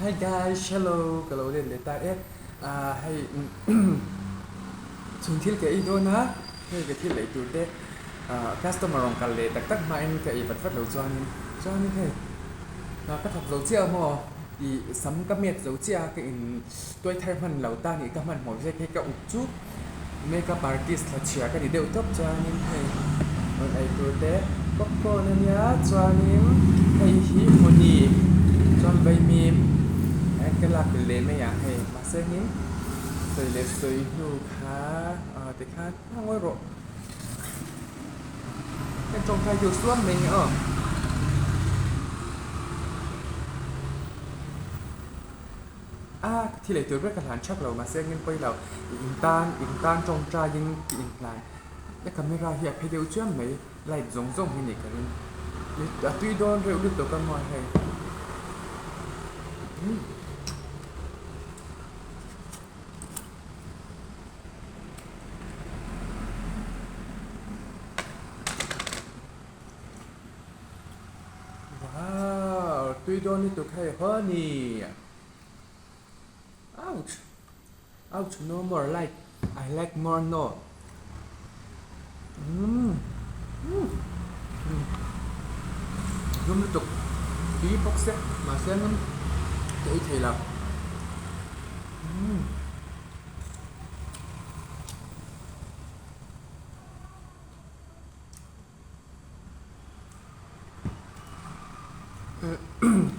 Hi guys, hello ka lo let leh ta e. Ah hei chhun thil ka ei dawn a, hei ka thil ei tur te ah customer rawn kal leh tak tak hmain ka ei vat vat lo chuanin chuanin hei hna ka thawk zo chiah maw ih sam ka met zo chiah a ka in tuai thar hman lo ta nih ka hmanhmawh zet hei ka up chu Makeup artist thla chhia ka ni deuh tawp chuanin hei rawn ei tur te popcorn a nia chuanin hei hi honey chuan vaimim ka lak belh leh mai ang hei mahse hming sawi leh sawi hnu kha ah tikhan a ngawi rawh heng tawngtai deuh suam mai nge aw. A, thil ei tur ber ka hlan thak lo mahse engin pawi lo, i in tan, in tan tawngtaiin i in hlan. A camera hi a phe deuh chiam mai, light zawng zawng hi a nih ka ring. A tui dawn reuh lutuk a maw hei. Umm. Wow, tui dawn lutuk hei honey. Ouch! Ouch, no more like, I like more no. Umm. Umm. Lum lutuk tui bawk se, mahse lum ka ei thei lo. Umm.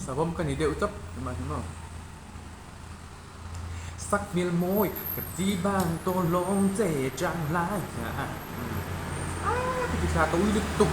Savawm ka ni deuh tawp mah ni maw. Sak hmel mawi ka ti bang tawh lawng che chang lai a ka ti thla ka ui lutuk.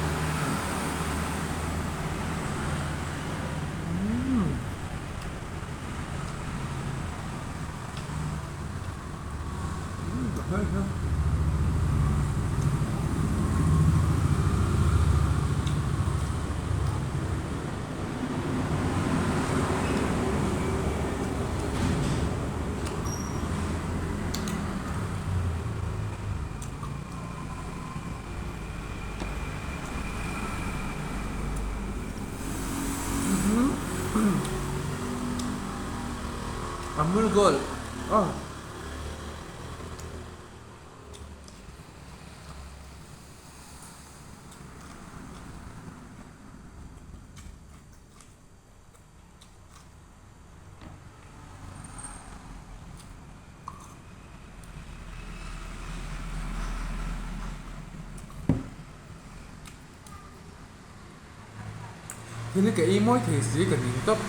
Amul Gold aw. Thil hi ka ei mawi thei si ka ning tawp.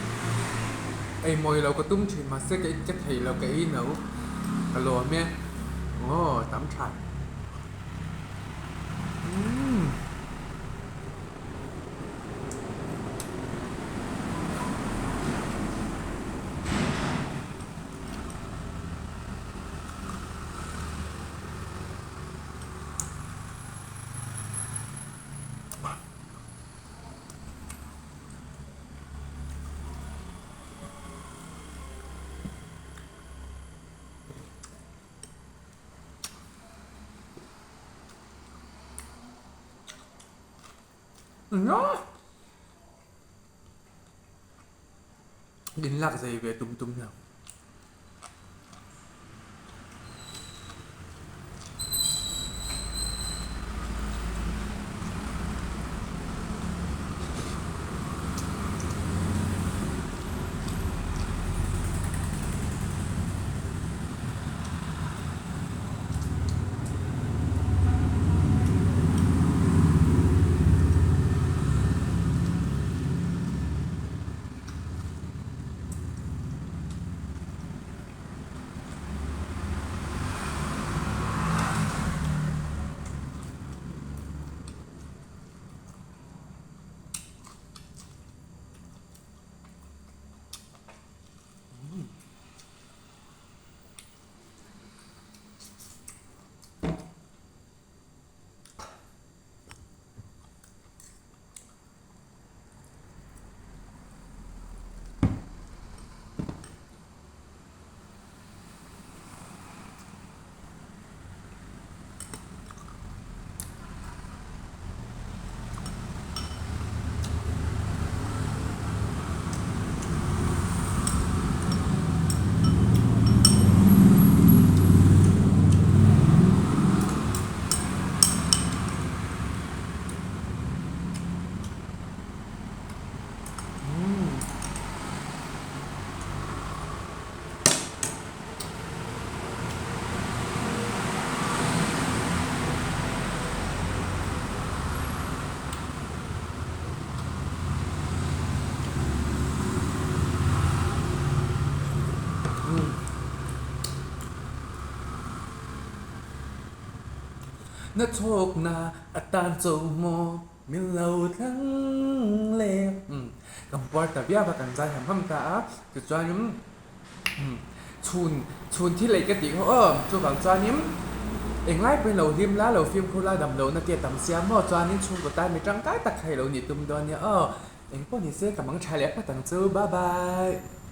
Ei mawi lo ka tum thin mahse ka ka thei lo ka ei no ka lawm e. Aw tam tha. Umm. Din lak zei ve tum tum lo. Na chhawkna atan cho maw min lo thlang le. Umm kan puar ta viau a, kan zai ham ham ta a, tichuanin umm chhun chhun thil ei ka tih kha aw, chuvang chuanin englai pawhin lo hlim la, lo fimkhur la damlohna te a tam sia maw, chuanin chhungkaw tan mi tangkai tak kha i lo nih tum dawn nia aw, engpawh ni se ka mang tha leh phawt ang chu, bye bye.